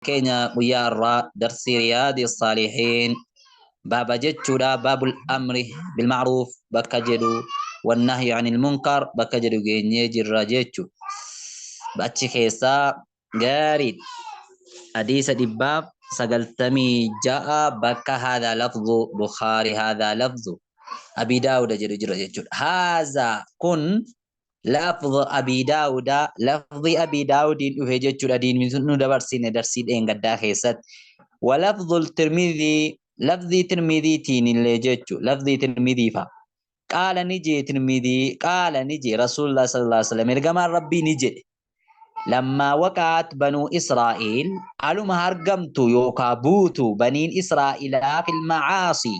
Keenya guyyaa irraa darsii Riyaadi Saalihiin baaba jechuudha. Baabul amri bilma'ruuf bakka jedhu, wannahyi anil munkar bakka jedhu geenyee jirra jechuudha. Achi keessaa gaariidha. Hadiisa 196 bakka haadha lafzu Bukhaari, haadha lafzu Abi Daawuda jedhu jira jechuudha. Haadha kun lafzu Abi Daawuda, lafzi Abi Daawudiin dhufe jechuudha. Diinni nu dabarsine darsii dheengaddaa keessatti. Walafzu Tirmidhii, lafzii Tirmidhiitiin illee jechuudha. Lafzii Tirmidhii fa'a. Qaala ni jee Tirmidhii, qaala ni jee Rasuulullah sallallahu alaihi wasallam, ergamaan Rabbii ni jedhe. Lammaa waqa'at banuu Israa'el, aluma argamtu yookaa buutu baniin Israa'ilaa fil macaasi,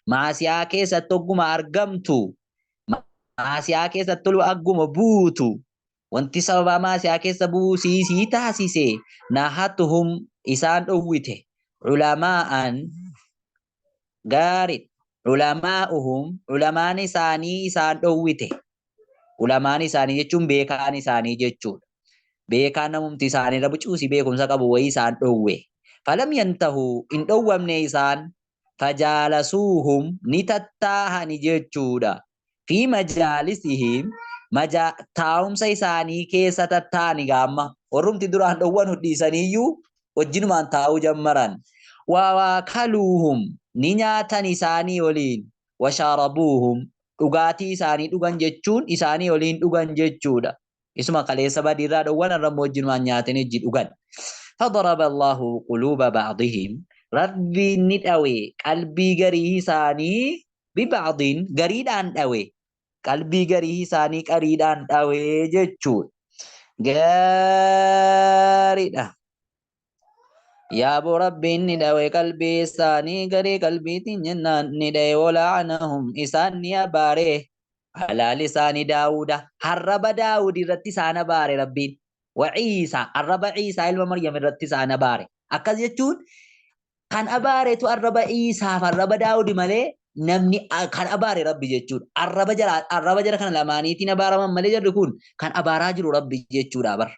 maasiyaa keessatti hogguma argamtu, maasiyaa keessatti tolu agguma buutu, wanti sababaa maasiyaa keessa buusiisii taasise nahatuhum isaan dhowwite culamaa'an gaarii culamaa'uhum, ulamaan isaanii isaan dhowwite. Ulamaan isaanii jechuun beekaan isaanii jechuudha. Beekaan namumti isaanii irra bucuusii beekumsa qabu wayii isaan dhowwe. Falam yantahu, hin dhowwamne isaan, fajaalasuuhum ni tattaahani jechuudha. Fi majaalisihim, taa'umsa isaanii keessa tattaa'ani gaamma. Warrumti duraan dhowwan hudhiisaniiyyuu wajjinumaan taa'uu jammaran. Wawaakaluuhum ni nyaatan isaanii waliin. Washaarabuuhum dhugaatii isaanii dhugan jechuun isaanii waliin dhugan jechuudha. Isuma kaleessa badiirraa dhowwan irra immoo wajjinumaan nyaatanii hojii dhugan. Fadaraba Allahu quluuba ba'dihim, Rabbiin ni dhawe qalbii garii isaanii, biba'din gariidhaan dhawe, qalbii garii isaanii qariidhaan dhawe jechuudha. Gaariidha. Yaaboo Rabbiin ni dhawe qalbii isaanii garii qalbiitiin jennaan ni dhawe, wala'anahum isaan ni abaare, alaa lisaani Daawuda, arraba Daawud irratti isaan abaare Rabbiin, wa Ciisaa, arraba Ciisaa ilma Maryam irratti isaan abaare. Akkas jechuun kan abaaretu arraba Ciisaaf arraba Daawudi malee namni kan abaare Rabbi jechuudha. Arraba jara kana lamaaniitiin abaaraman malee jarri kun kan abaaraa jiru Rabbi jechuudha bar.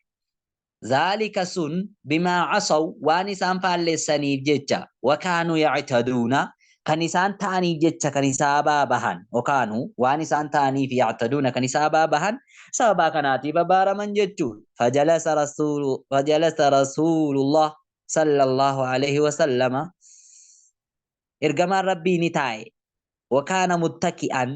Zaalika sun bimaa casaw waan isaan faallessaniif jecha, wakaanuu yactaduuna kan isaan ta'aniif jecha kan hisaabaa bahan, wakaanuu waan isaan ta'aniif, yactaduuna kan hisaabaa bahan, sababaa kanaatiif abaaraman jechuudha. Fajalasa rasuulullah sallallahu alaihi wasallama, ergamaan Rabbii ni taa'e, wakaana muttaki'an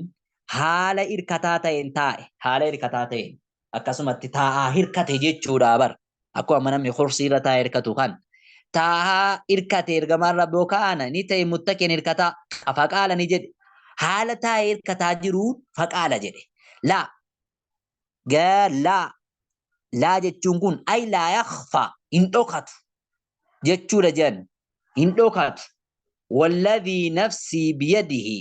haala irkataa ta'een taa'e, haala irkataa ta'een akkasumatti taa'aa hirkate jechuudha bar. Akkuma namni kursii irra taa'ee hirkatu kan taa'aa hirkate ergamaan Rabbi, wakaana ni ta'e muttaki'an hirkataa. Faqaala ni jedhe, haala taa'ee hirkataa jiruun faqaala jedhe, laa gaa laa laa jechuun kun ay laa yakhfa hin dhokatu jechuudha jedhan, hin dhokatu. Walladhii nafsii biyadihi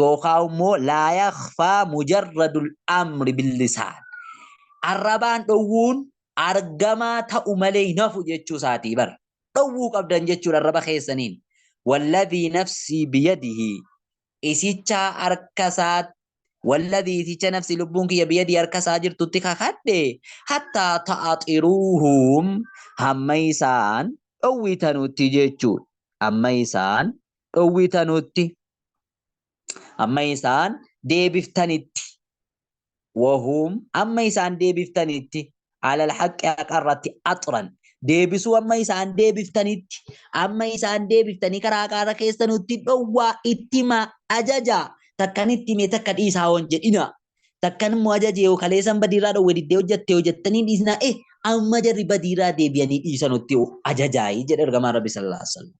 yookaan immoo laa yakhfaa mujarradul amri billisaan, arrabaan dhowwuun argamaa ta'u malee hin hafu jechuu isaatii bar. Dhowwuu qabdan jechuudha arraba keessaniin. Walladhii nafsii biyadihi isichaa harka isaa, walladhii isicha nafsi lubbuun kiyya biyadii harka isaa jirtutti kakadhe, hattaa ta'axiruuhum hamma isaan dhowwitanutti jechuudha. Amma isaan dhowwitanutti, amma isaan deebiftanitti, wahum amma isaan deebiftanitti, alal haqqi haqa irratti, axran deebisuu amma isaan deebiftanitti, amma isaan deebiftanii karaa haqaarra keessanutti dhowwaa, itti himaa, ajajaa. Takkan itti hime takka dhiisaa hoon jedhina, takkan immoo ajaje yoo kaleessan badiirraa dhowwe diddee hojjatte hojjattanii dhiisnaa, amma jarri badiirraa deebi'anii dhiisanutti ajajaayii jedhe ergamaan Rabbi sallallahu alaihi wasallam.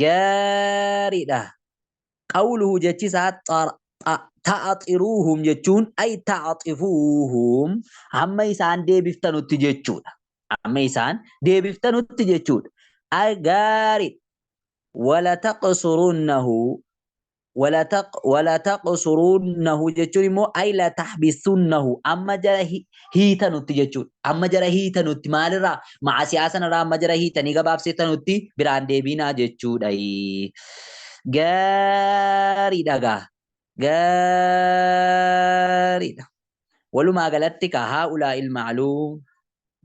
Gaariidha. Qawluhu jechi isaa ta'axiruuhum jechuun ay ta'axifuuhum hamma isaan deebiftanutti jechuudha. Amma isaan deebiftanutti jechuudha. Ay gaariidha. Wala taqsurunnahu, wala taqsurunnahu jechuun immoo ay la tahbisunnahu amma jara hiitanutti jechuudha. Amma jara hiitanutti maalirraa? Maasiyaa sanarraa amma jara hiitanii gabaabsitanutti biraan deebiinaa jechuudha. Gaariidha gaa. Gaariidha. Walumaa galatti ka haa'ulaa ilma'luum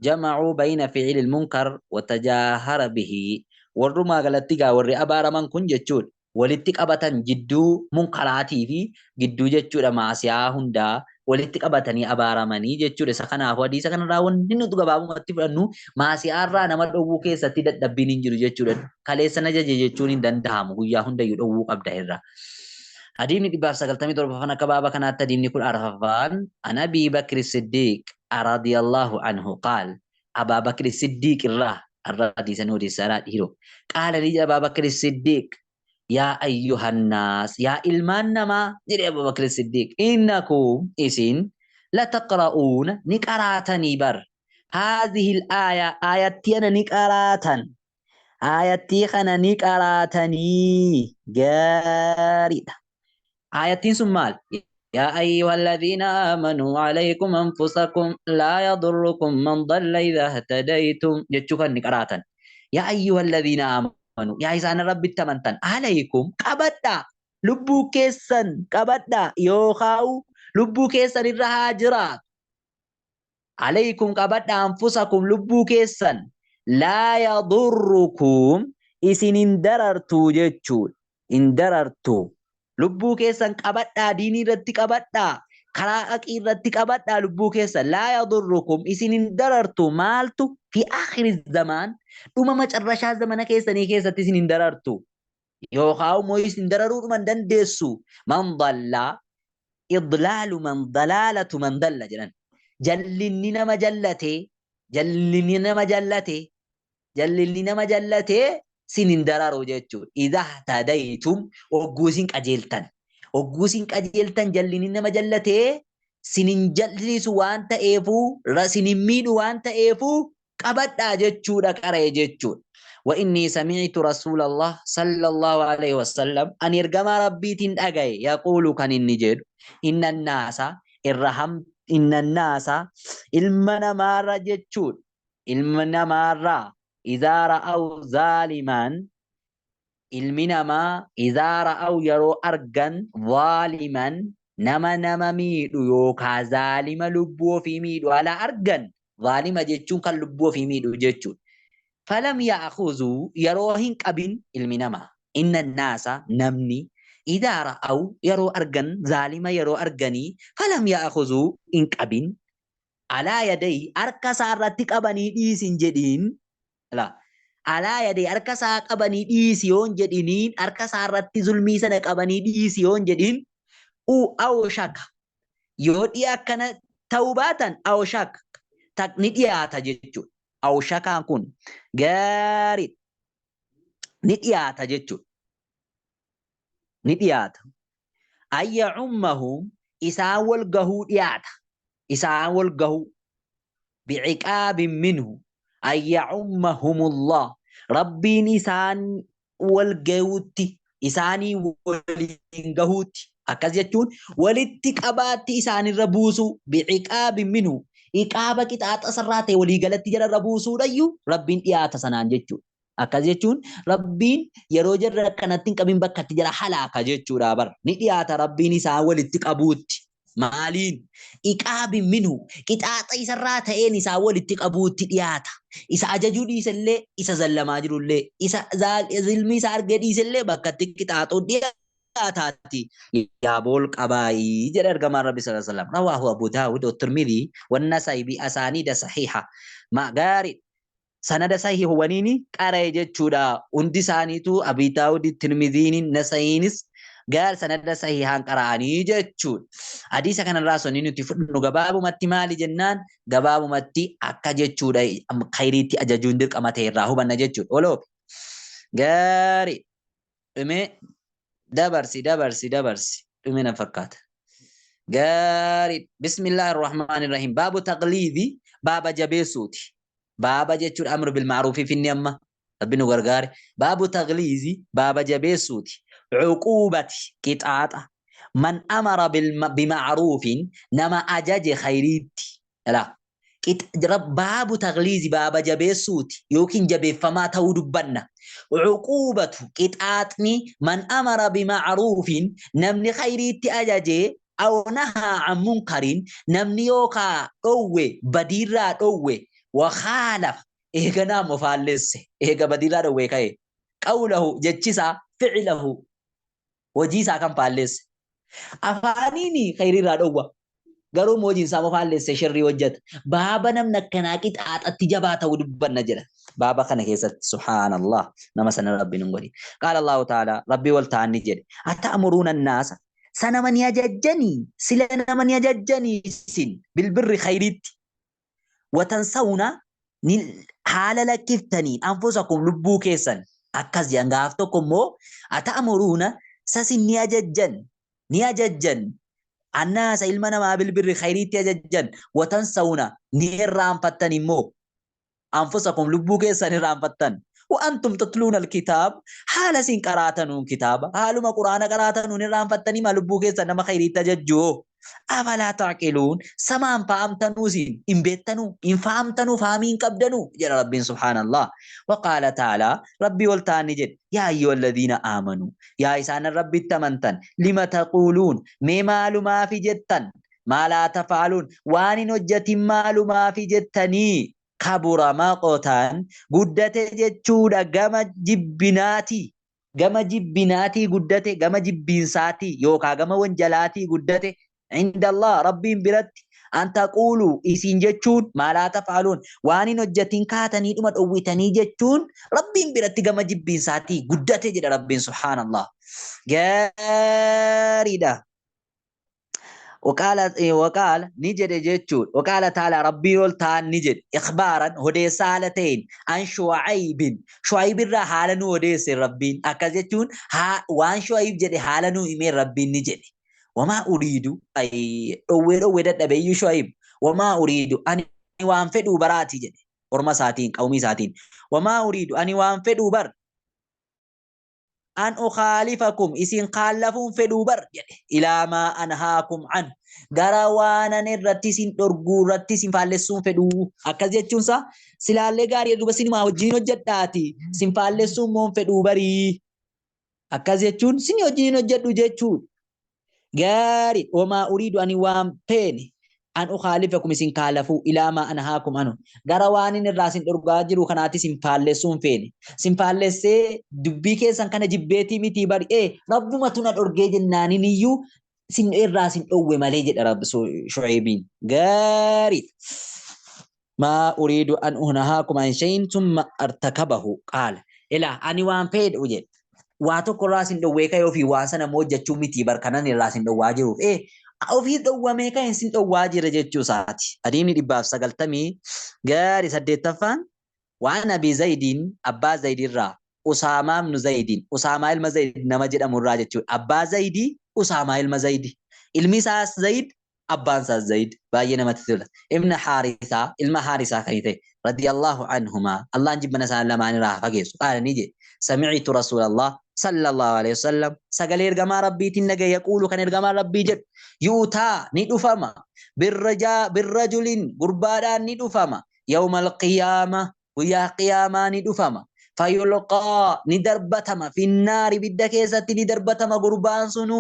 Jama'uu bayna fi'ilil munkar wa tajaahara bihi. Warrumaa galatti gaa warri abaaraman kun jechuudha. Walitti qabatan jidduu munkaraatii fi gidduu jechuudha maasiyaa hundaa walitti qabatanii abaaramanii jechuudha. Isa kanaafuu hadiisa kanarraa wanni nuti gabaabumatti fudhannu maasiyaarraa nama dhowwuu keessatti dadhabbiin hin jiru jechuudha. Kaleessa na jaje jechuun hin danda'amu, guyyaa hundayyuu dhowwuu qabda irraa. Hadiifni 197ffaan akka baaba kanaatti hadiifni 14ffaan an Abii Bakri Siddiiq radiyallahu anhu qaal, Abaa Bakri Siddiiq irraa arra hadiisa nu odeessaadhaa dhiiroo. Qaala ni jedha Abaa Bakri Siddiiq, yaa ayyuhannaas, yaa ilmaan namaa jedhe Abuu Bakri Siddiiq, innakum isin lataqra'uuna ni qaraatanii bar, haadhihi al-aaya aayattii ana ni qaraatan, aayattii kana ni qaraatanii gaariidha. Aayattiin sun maal? Yaa ayyuhalladhiina aamanuu alaykum anfusakum laa yadurrukum man dalla idhaa ihtadaytum jechuu kan ni qaraatan. Yaa ayyuhalladhiina aamanuu, yaa isaan Rabbitti amantan, alaykum qabadhaa, lubbuu keessan qabadhaa, yookaan lubbuu keessan irra haa jiraatu. Alaykum qabadhaa anfusakum lubbuu keessan, laa yadurrukum isin hin darartuu jechuudha. Hin darartu. Lubbuu keessan qabadhaa, diinii irratti qabadhaa, karaa haqii irratti qabadhaa lubbuu keessan. Laa yadurrukum isin hin darartu, maaltu fi aakhiri zamaan dhuma macarrashaa zamana keessanii keessatti isin hin darartu. Yookaan immoo isin dararuudhuma hin dandeessu. Man dallaa idlaalu man dalaalatu man dalla jedhan. Jallinni nama jallatee, jallinni nama jallatee, jallinni nama jallatee sin hin dararu jechuudha. Idha tadaytum ogguu isin qajeeltan. Ogguu isin qajeeltan jallinni nama jallatee sin hin jallisu waan ta'eefuu, sin hin miidhu waan ta'eefuu qabadhaa jechuudha qara'e jechuudha. Wa inni sami'tu Rasuulallah sallallahu alaihi wasallam, ani ergamaa Rabbiitiin dhagaye, yaquulu kan inni jedhu, inna naasa irra ham, inna naasa ilma namaarra jechuudha. Ilma namaarraa idhaa ra'aw zaaliman, ilmi namaa idhaa ra'aw yeroo argan zaaliman nama nama miidhu yookaa zaalima lubbuu ofii miidhu ala argan, zaalima jechuun kan lubbuu ofii miidhu jechuudha. Falam ya'khuzuu yeroo hin qabin ilmi namaa, inna naasa namni idhaa ra'aw yeroo argan zaalima yeroo arganii falam ya'khuzuu hin qabin alaa yadayhi harka isaa irratti qabanii dhiisin jedhiin, la alaa yadayhi harka isaa qabanii dhiisi yoon jedhiniin, harka isaa irratti zulmii sana qabanii dhiisi yoon jedhin, u awshaka yoo dhi'a akkana ta'uu baatan awshak tak ni dhiyaata jechuudha. Awshakaan kun gaarii ni dhiyaata jechuudha. Ni dhiyaata. Ayya ummahum isaan wal gahuu dhiyaata. Isaan wal gahuu. Biciqaabin minhu ayya ummahumullah Rabbiin isaan wal gahuutti, isaanii waliin gahuutti, akkas jechuun walitti qabaatti isaanirra buusuu, biciqaabin minhu iqaaba qixaaxa isarraa ta'e waliigalatti jararra buusuudhayyuu Rabbiin dhiyaata sanaan jechuudha. Akkas jechuun Rabbiin yeroo jarri akkanatti hin qabin bakka itti jara halaaka jechuudha bar. Ni dhiyaata Rabbiin isaan walitti qabuutti. Maaliin? Iqaabin minhu qixaaxa isarraa ta'een isaan walitti qabuutti dhiyaata. Isa ajajuu dhiisellee, isa zallamaa jirullee, isa zilmii isaa argee dhiisellee bakka itti qixaaxuun dhiyaataati. Yaa bool qabaayii jedhe ergamaan Rabbi sallallahu alaihi wasallam. Rawaahu Abu Daawud wa Tirmidhi wa Nasaa'i bi asaaniida sahiha. Ma gaarii sanada sahih waniini qara'e jechuudha. Hundi isaaniitu Abi Daawud, Tirmidhiin, Nasa'iinis gaar sanada sahihaan qara'anii jechuudha. Hadiisa kanarraa sonni nuti fudhannu gabaabumatti maali jennaan, gabaabumatti akka jechuudha khayriitti ajajuun dirqama ta'e irraa hubanna jechuudha. Oloo gaarii dhumee dabarsi dabarsi dabarsi dhume na fakkaata. Gaarii. Bismillaahi rahmaani rahiim. Baabu taqliidi baaba jabeessuuti. Baaba jechuudha amru bil ma'ruufi finni amma Rabbi nu gargaare. Baabu tagliizi baaba jabeessuuti. Cuquubati qixaaxa. Man amara bima'ruufin nama ajaje khayriitti. Laa. Baabu tagliizi baaba jabeessuuti yookiin jabeeffamaa ta'uu dubbanna. Cuquubatu qixaaxni man amara bima'ruufin namni khayriitti ajaje, aw nahaa an munkarin namni yookaa dhowwe badiirraa dhowwe. Wa khaalafa eeganaa immoo faallesse eega badiirraa dhowwee ka'e. Qawlahu jechisaa fi'lahu hojii isaa kan faalleesse. Afaaniin khayrii irraa dhowwa. Garuu immoo hojiin isaa immoo faallessee sharrii hojjeta. Baaba namni akkanaa qixaaxatti jabaa ta'uu dubbanna jedha. Baaba kana keessatti subhaanallah nama sana rabbiin hin godhin. Qaala Allahu ta'ala rabbii wal ta'an ni jedhe. Ata'muruuna annaasa sa nama ni ajajjanii sila nama ni ajajjanii isin bilbirri khayriitti watansawna ni haala lakkiftaniin anfusakum lubbuu keessan akkas jedhan gaaf tokko immoo ata'muruuna sasin ni ajajjan ni ajajjan annaasa ilma namaa bilbirri khayriitti ajajjan watansawna ni irraanfattan immoo anfusakum lubbuu keessan irraanfattan wa antum tatluuna alkitaab haala isin qaraatanuun kitaaba haaluma quraana qaraatanuun irraanfattanii maa lubbuu keessan nama khayriitti ajajju hoo afalaa ta'qiluun samaan fa'amtanuu isin hin beektanuu hin fa'amtanuu fahamii hin qabdanuu jedha rabbiin subhaanallah waqaala ta'aalaa rabbii ol ta'an ni jedhe yaa ayyuhalladiina aamanuu yaa isaanan rabbitti amantan lima taquuluun mee maalumaafi jettan maa laa taf'aluun waan hin hojjatin maalumaafi jettanii kabura maqtan guddate jechuudha gama jibbinaatii gama jibbinaatii guddate gama jibbiinsaatii yookaa gama wanjalaatii guddate inda Allah rabbiin biratti an taquulu isin jechuun maa laa taf'aluun waan hin hojjatin kaatanii dhuma dhowwitanii jechuun rabbiin biratti gama jibbiinsaatii guddate jedha rabbiin subhaanallah gaariidha. Waqaala waqaala ni jedhe jechuudha. Waqaala ta'ala rabbiin ol ta'an ni jedhe. Ikhbaaran odeessa haala ta'een an Shu'aybin. Shu'ayb irraa haala nu odeesse rabbiin. Akkas jechuun waan Shu'ayb jedhe haala nu himeen rabbiin ni jedhe. Wamaa uriidu ay dhowwee dhowwee dadhabe iyyuu Shu'ayb. Wamaa uriidu ani waan fedhuu baraati jedhe. Orma isaatiin qawmii isaatiin. Wamaa uriidu ani waan fedhuu bar an ukhaalifakum isin khaallafuun fedhuu bar jedhe ilaa maa anhaakum an gara waanan irratti isin dhorguu irratti isin faallessuun fedhuu akkas jechuun isaa silaallee gaarii duuba sinumaa wajjin hojjedhaati sin faallessuun moon fedhuu barii akkas jechuun sin wajjin hojjedhu jechuudha Gaarii wamaa uriidu ani waan feene an ukhaalifakum isin kaalafuu ilaa maa anhaakum anu gara waan inni irraa isin dhorgaa jiru kanaatti isin faallessuu hin feene isin faallessee dubbii keessan kana jibbeetii mitii bari ee rabbumatu na dhorgee jennaanin iyyuu isin irraa isin dhowwe malee jedha rabbi shu'eebiin gaarii maa uriidu an unahaakum an shay'in thumma artakabahu qaala ilaa ani waan fedhu jedhe waa tokko irraa isin dhowwee ka'e ofii waan sana immoo hojjechuu mitii bar kanan irraa isin dhowwaa jiruuf ee ofii dhowwamee ka'e isin dhowwaa jira jechuu isaati hadiisni 198 gaari 8ffaan waan abii zayidiin abbaa zayidirraa Usaamaa ibnu Zayidiin, Usaamaa ilma Zayid nama jedhamu irraa jechuudha. Abbaa Zayidii, Usaamaa ilma Zayidi. Ilmi isaas Zayid, abbaan isaas Zayid. Baay'ee namatti tola. Ibna Haarisaa, ilma Haarisaa kan ta'e, radiyallahu anhumaa, Allahan jibbana isaan lamaan irraa haa fageessu. Qaala ni jedhe, Sami'tu Rasuulallah sallallahu alaihi wasallam, sagalee ergamaa Rabbiitiin dhagaye, yaquulu kan ergamaan Rabbii jedhu, yu'taa ni dhufama, birrajaa birrajulin gurbaadhaan ni dhufama, yawmal qiyaama guyyaa qiyaamaa ni dhufama. Fayulqaa ni darbatama finnaar ibidda keessatti ni darbatama gurbaan sunu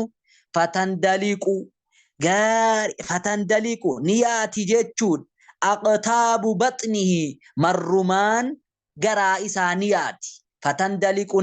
fatandaliqu gaari fatandaliqu ni yaati jechuun aqtaabu baxnihi marrumaan garaa isaa ni yaati fatandaliqu.